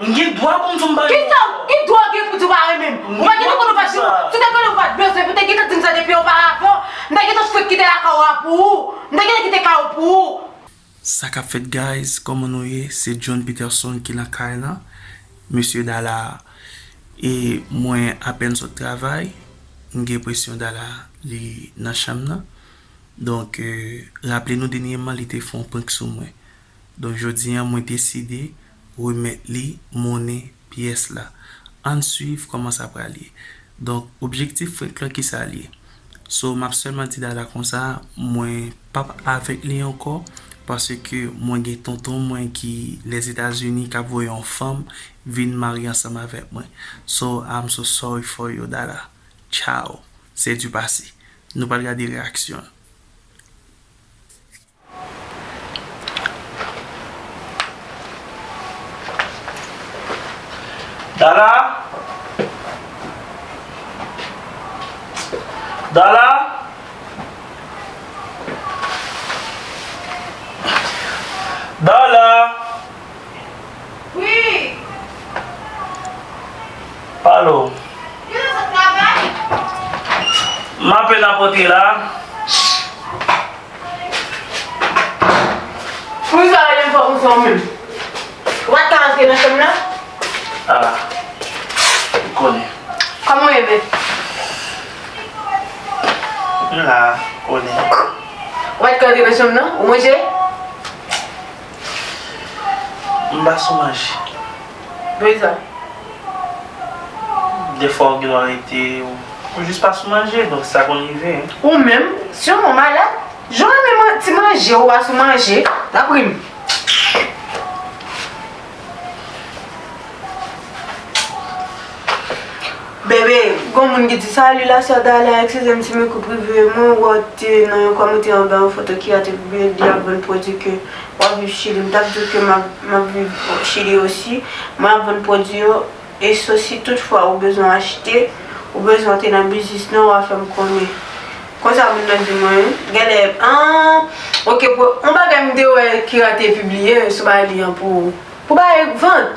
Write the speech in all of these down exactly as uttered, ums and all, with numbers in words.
M gen dwa pou m di w m pa renmen w ankò. Ki dwa w gen pou di w pa renmen m? Ou pa gentan konn ou pa t, si w te konnen ou pa t bezwen, pou w te gentan di m sa depi oparavan. M ta gentan fouti kite lakay ou a pou ou. M ta gentan kite kay ou pou ou. Sa k ap fèt, guys? Kòman nou ye? Se John Peterson ki nan kay lan. Mesye Dala, e mwen apèn sot travay, m gen enpresyon Dala li nan chanm nan. Donk, e, raple nou dènyèman li te fè yon prank sou mwen. Donk, jodi a, mwen deside remèt li monnen pyès la. Ann swiv kòman sa pral ye. Donk, objektif prank lan, kisa l ye? So, m ap sèlman di Dala konsa, mwen p ap avèk li ankò, paske mwen gen tonton mwen ki Lèzetazini k ap voye yon fanm vin marye ansanm avèk mwen. So, I'm so sorry for you, Dala. Ciao. C'est du passé. Nou pral gade reyaksyon l. Dala? Dala? Dala? Wi. Pale w. Kilè sa travay? M apèn ap rantre la. Poukisa w rele m fò konsa w menm? Ou pa t ka rantre nan chanm nan? Ah, ou konnen. Kòman w ye menm? M la, ou konnen. Ou pa t ka rantre nan chanm nan? Ou manje? M pa sou manje. Poukisa? Defwa ou gen dwa rete, ou, ou jis pa sou manje, donk sa konn rive. Ou menm, sèlman w malad, jan w renmen man-, ti manje, ou pa sou manje, t ap ri m. Bebe, gon moun ki di, "Salut la sœur Dala, excusez-moi si mes coupes privées, mwen wè w te nan yon kòmantè anba yon foto ki a te pibliye, di ap vann pwodui ke w ap viv Chili." M t ap di w ke m ap, m ap viv Chili osi, mwen ap vann pwodui yo, e so si tout fwa ou bezwen achte, ou bezwen antre nan biznis nan, w a fè m konnen. Konsa moun nan di mwen, genlè, ah, ok, pou, yon bagay m te wè ki a te pibliye sou bagay li an pou, pou bagay vant.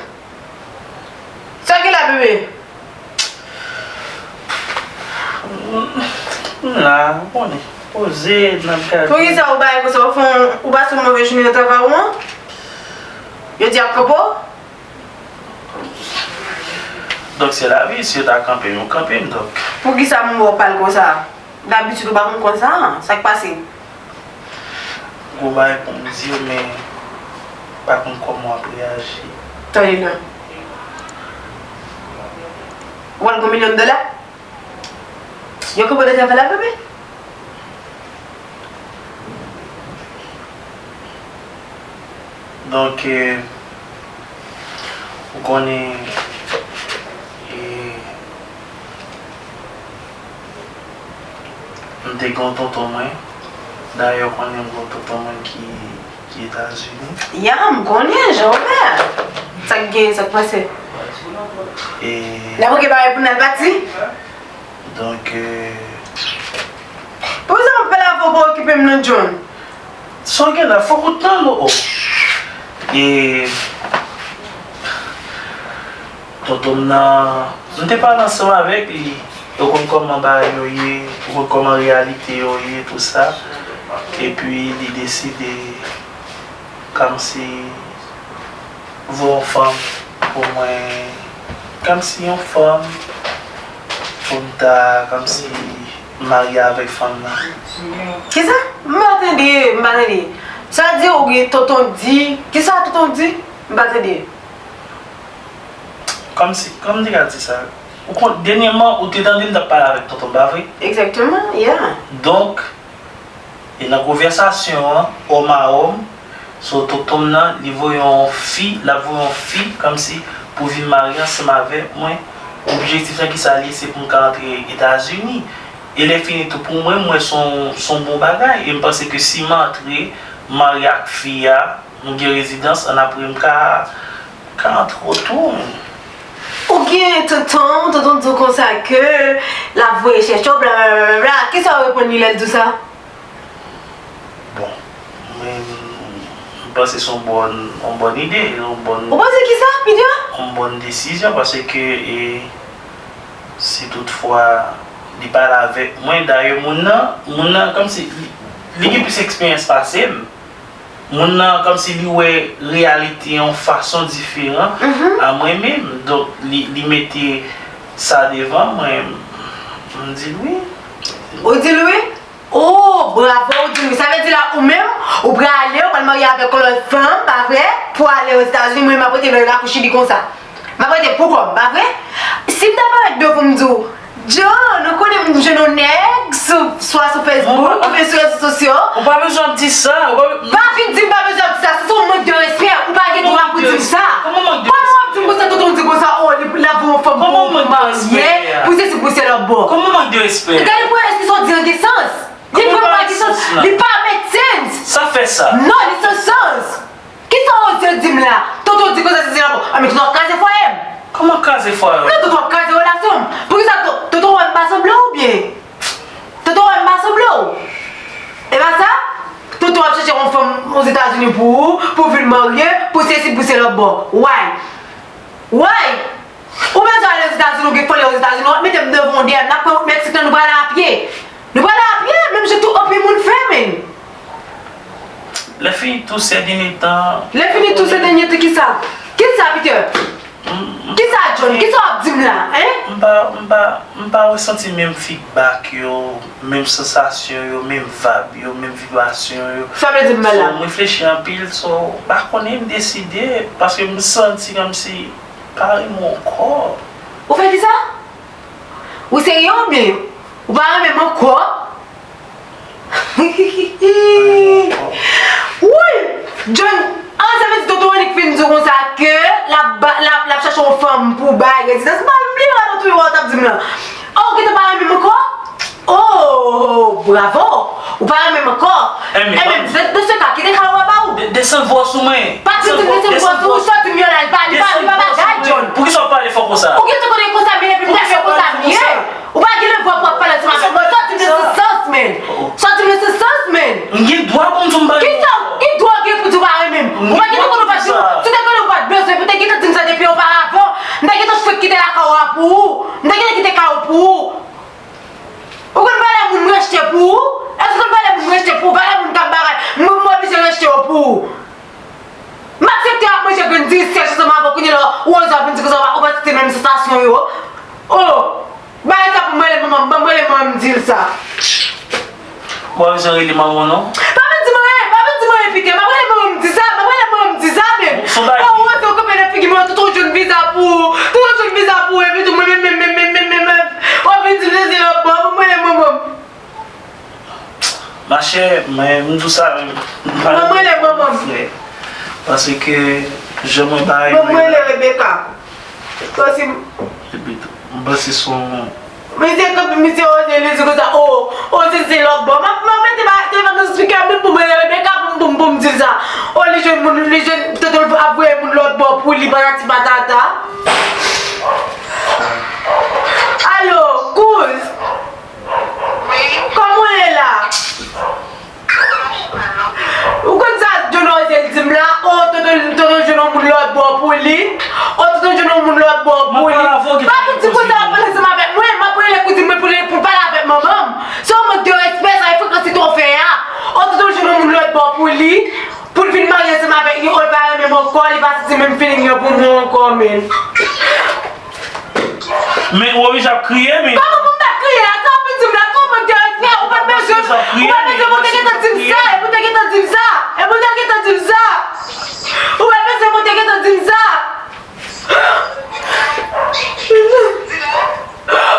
Sa ki la, bebe? M la, ou konnen. Poze, n ap gade. Poukisa ou bay konsa? Ou fè yon, ou pase yon move jounen nan travay ou an? Yo di ap kanpe w? Donk, se lavi, si yo ta kanpe m, yo kanpe m, donk. Poukisa m wè w pale konsa? Dabitid ou pa konn konsa, sa k pase? Gwo bagay pou m di w, men m pa konn kòman w ap reyaji. Tande non. Ou wè l gon milyon dola? Yo konprann sa fè la, bebe? Donk, eh, ou konnen, eh, m te gen yon tonton mwen. Dayè, ou konnen m gen yon tonton mwen ki, ki Etazini. Ya, m konnen, jan w fè. Sa k gen, sa k pase? E. L ap oke bagay pou n al pati? Donk, eh, Poukisa w ap pale avè w pa okipe m non, John? Sa w gen la, fòk ou tande, o. E tonton m nan, m te pale ansanm avèk li. Ou konn kòman bagay yo ye, ou konn kòman reyalite yo ye, tou sa. Epi li deside kòmsi voye yon fanm pou mwen, kòmsi yon fanm pou m ta, kòmsi marye avèk fanm nan. Kisa? M pa tande, m pa tande. Sa di ou gen tonton di, kisa tonton di? M pa tande. Kòmsi, kòman m te ka di sa? Ou konn, dènyèman, ou te tande m t ap pale avèk tonton m, pa vre? Egzakteman, yeah. Donk, e nan konvèsasyon an, òm a òm, so tonton m nan, li voye yon fi, l ap voye yon fi, kòmsi pou vin marye ansanm avèk mwen. Objektif lan, kisa l ye? Se pou m ka antre Etazini. E lè fini tou, pou mwen, m wè se yon, se yon bon bagay. E m panse ke si m antre, m marye ak fi a, nou gen rezidans, annapre m ka, ka antre tou. Ou gen tonton, tonton di w konsa ke l ap voye chèche w, blablabla. Kisa w reponn li lè l di w sa? Bon, mwen, m Panse se yon bòn, yon bòn ide, yon bòn, Ou panse ki sa, Peter? Yon bòn desizyon, paske, e, si toutfwa li pale avèk mwen, dayè moun nan, moun nan kòmsi li, li gen plis eksperyans pase m. Moun nan kòmsi li wè reyalite yon fason diferan a mwen menm. Donk, li, li mete sa devan mwen, m di l wi. Ou di l wi? Oh, bravo, ou di l wi. Sa vle di la, ou menm, ou prale, ou pral marye avèk yon lòt fanm, pa vre? Pou ale Ozetazini, mwen, m ap rete nan lakouch li konsa. M ap rete pou kò m, pa vre? Si m ta parèt devan w, m di w, John, ou konnen m jwenn yon nèg sou, swa sou Facebook, oubyen sou rezo sosyo. Ou pa bezwen ap di sa. Ou pa... Pa vin di m pa bezwen ap di sa. Sa se yon mank de respè. Ou pa gen dwa pou di m sa. Kòman mank de respè? Kòman w ap di m konsa, tonton di konsa, oh, li, l ap voye yon fanm pou, pou marye, pou sesi, pou se lòt bò. Kòman mank de respè? Gade pou wè èske sa w di an gen sans. Li vrèman pa gen sans. Li pa make sense. Sa fè sa? Non, li san sans. Kisa w oze di m la? Tonton di konsa, sesi, la, bon. Ah, men tonton ap kraze fwaye m. Kòman kraze fwaye w? Non, tonton ap kraze relasyon m. Poukisa to-, tonton wè m pa sanble oubyen? Tonton wè m pa sanble w? E pa sa? Tonton ap chèche yon fanm Ozetazini pou ou, pou vin marye, pou sesi, pou se lòt bò. Why? Why? Ou bezwen ale Ozetazini, ou gen fòl Ozetazini, w ap mete m devan w dèyè m, n ap pran wout Meksik lan, nou prale apye. Nou prale apye, menm jan tou anpil moun fè, men. Les filles tous ces derniers temps. Les filles tous ces derniers temps, kisa? Kisa, Peter? Kisa, John? Kisa w ap di m la, hein? M pa, m pa, m pa resanti menm feedback yo, menm sansasyon yo, menm vibe yo, menm vibrasyon yo. Sa vle di m mal la? So, m reflechi anpil, so, m pa konnen, m deside, paske m santi kòmsi pa renmen w ankò. Ou fè di sa? Ou serye oubyen ou pa renmen m ankò? Woy! John, an, sa vle di tonton Annik fin di w konsa ke l ap ba, l ap, l ap chache yon fanm pou bay rezidans. M pa bliye w nan tou w t ap di m lan. Oh, ou gentan pa renmen m ankò? Oh, bravo! Ou pa renmen m ankò? Enben, dans, dans ce cas, kite kay ou a ba ou. De-, desann vwa sou mwen. Pa kite desann vwa sou ou, sòti m yo la, li pa, li pa, li pa bagay, John. Poukisa w pale fò konsa? Ou gentan konnen konsa m ye, epi m ta fè konsa m ye. Ou pa gen lè vwa pou w ap pale ansanm avèk mwen. Sòti m nan sans, man. Sòti m nan sans, man. M gen dwa pou m di w m pa renmen w. Kisa w gen dwa gen pou di w pa renmen m? Ou pa gentan konnen w pa t, si w te konnen w pa t bezwen, ou te gentan di m sa depi oparavan. M ta gentan fwet kite lakay ou a pou ou. M ta gentan kite kay ou pou ou. Ou konn valè moun m rejte pou ou? Èske w konn valè moun m rejte pou ou? Valè moun k ap bagay, mwen, mwen oblije rejte yo pou ou. M aksepte ap manje grenn diri sèch ansanm avè w, kounye a la, ou oze ap vin di konsa, ou pa, ou pa santi menm sansasyon yo. Oh! Bay sa pou m rele manman m, ban m rele manman m di l sa. Ou pa bezwen rele manman w non. Pa vin di m anyen, pa vin di m anyen, Peter. M ap rele manman m di sa, m ap rele manman m di sa, men. Ou, ou oze kanpe nan figi mwen, tonton jwenn viza pou ou, tonton jwenn viza pou ou, epi tou mwen menm, menm, menm, w ap vin di m se, se lòt bò, ban m rele manman m. Machè, mwen, m di w sa, m pa... Ban m rele manman m. Frè. Paske, jan mwen bay... Ban m rele Rebecca. Paske... Epi tou, m panse se yon... Misye kanpe, misye oze li di konsa, oh, oh, se, se lòt bò. M ap, m ap mete ba telefòn nan spikè, men pou mwen, Rebecca, pou m, pou m, pou m di l sa. Oh, li jwenn moun, li jwenn, tonton l ap voye moun lòt bò pou li, patati patata. Alo, kouz. Kòman w ye la? Ou konn sa John oze l di m la? Oh, tonton, tonton John yon moun lòt bò pou li. Oh, tonton John yon moun lòt bò pou li. Pa vin di konsa w ap pale ansanm avèk mwen. M ap rele kouzin mwen pou li, pou l pale avèk manman m. Se yon mank de respè sa, e frekans li twò fè a. Oh, tonton John yon moun lòt bò pou li. Pou l vin marye ansanm avèk li, oh, li pa renmen m ankò, li pa santi menm feeling yo pou mwen ankò, men. Men ou oblije ap kriye, men. Kòman pou m ta kriye la? Sa w ap di m la, sa w mank de respè, ou pa t bezwen, ou pa t bezwen pou w te gentan di m sa, epi w te gentan di m sa, epi w te gentan di m sa. Ou pa t bezwen pou w te gentan di m sa.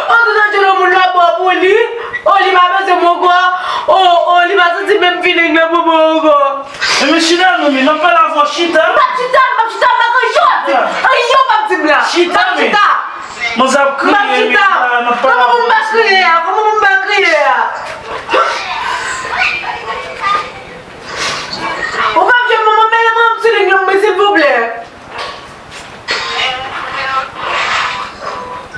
Oh, tonton John yon moun lòt bò pou li. Oh, li pa bezwen m ankò. Oh, oh, li pa santi menm feeling nan pou mwen ankò. Enben chita non, men n ap pale avè w, chita. M p ap chita, m p ap chita, m p ap chita, m p ap chita. Anyen w p ap di m la. Chita, men. M ap chita. Manzè ap kriye, men, la, n ap pale avè w. Kòman pou m pa kriye a? Kòman pou m pa kriye a? Ou p ap jwenn manman m, mete manman m sou liy nan, men, silvouplè.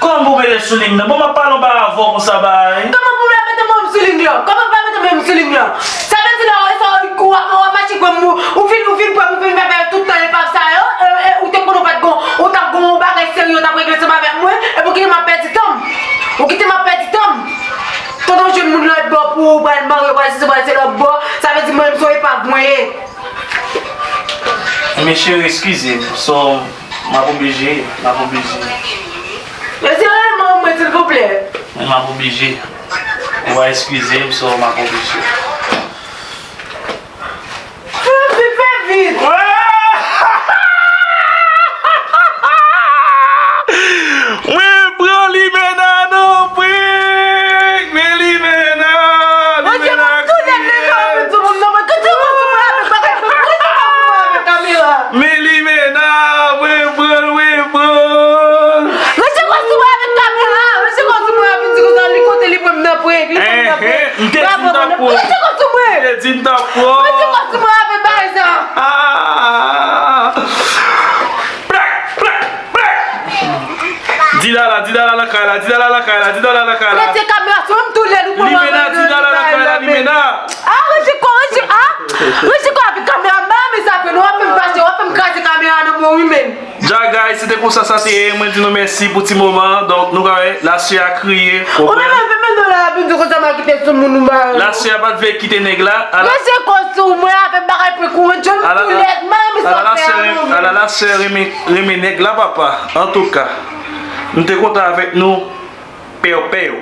Kòman pou mete sou liy nan? Bon, m ap pale yon bagay avè w konsa, bay. Kòman pou m la mete manman m sou liy lan? Kòman pou m la mete manman m sou liy lan? Sa vle di la, sa, Ou ap, ou ap mache pran m, ou vin, ou vin pran m, ou vin fè, fè tout tan epap sa yo, e, e, ou te konnen ou pa t gon, ou t ap gon bagay serye, ou t ap regle ansanm avèk mwen, epi ou kite m ap pèdi tan m. Ou kite m ap pèdi tan m. Pandan w jwenn moun lòt bò pou ou pral marye, pral sesi, pral se lòt bò, sa vle di mwen menm se yon epav mwen ye. Men cheri, eskize m, so, m ap oblije, m ap oblije. Mesye, rele manman mwen, silvouplè. Men m ap oblije. Ou va eskize m, so, m ap oblije. Fè vit, fè vit. Mwen pran Limena nan prank, men Limena, Limena kriye. Men Limena, mwen pran l, mwen pran l. Ranje kò sou mwen avèk kamera. Ranje kò sou mwen avèk di konsa li kote li pran m nan prank. Li pran m nan prank. M te di m t ap prank. Ranje kò sou mwen. M te di m t ap prank. Ranje kò sou mwen avèk bagay sa. Ah. Plak, plak, plak. Di Lala, di Lala lakay la, di Lala lakay la, di Lala lakay la. Rete kamera sou mwen, m tou lèd ou pran mwen. Limena, di Lala lakay la, Limena. Ah, ranje kò, ranje, ah. Ranje kò avèk kamera, m pa renmen sa fè non, w ap fè m fache, w ap fè m kraze kamera nan men w wi menm. Dja guys, se te konsa sa te ye, mwen di nou mèsi pou ti moman an. Donk nou ka wè lasè a kriye, ou konprann? Ou menm fè men non la, vin di konsa m a kite sou moun ou ba. Lasè a pa t vle kite nèg la. Ala. Ranje kò sou mwen avèk bagay prank ou, John tou lèd, m pa renmen sa fè a non. Ala lasè renmen, renmen nèg la papa. Antouka, m te kontan avèk nou. Pèw pèw.